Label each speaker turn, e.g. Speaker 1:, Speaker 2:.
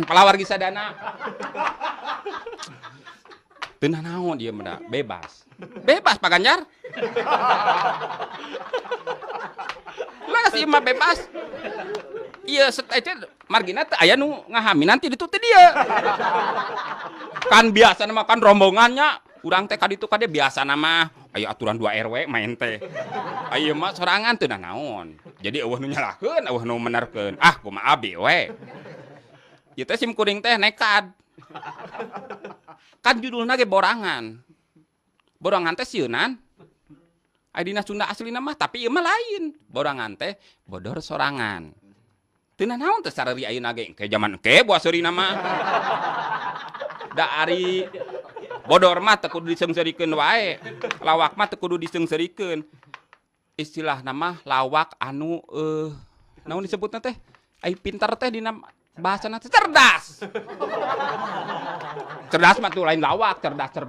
Speaker 1: Palawargi sadana. Teu naon dia mah bebas. Bebas Pak Ganjar. Lah si mah bebas. Iya, itu margina teh aya nu ngahaminan ti ditu teh dia. Kan biasa mah kan rombongannya urang teh ka ditu ka dieu biasa mah aya aturan 2 RW main teh. Aya mah sorangan teu naon. Jadi eueuh nu nyalahkeun, eueuh nu menerkeun. Ah, kumaha abi we. Ieu teh sim kuring teh nekat. Kan judulna ge borangan. Borangan teh sieunan. Aya dina Sunda aslina mah, tapi ieu mah lain. Borangan teh bodor sorangan. Teu naon teh sarari ayeuna ge ke jaman engke buah seurina mah. Da ari bodor mah teu kudu diseungseurikeun wae. Lawak mah teu kudu diseungseurikeun. Istilahna mah lawak anu naon disebutna teh? Ai pintar teh dina bahasana teh cerdas. Cerdas mah tuh lain lawak, cerdas cermat.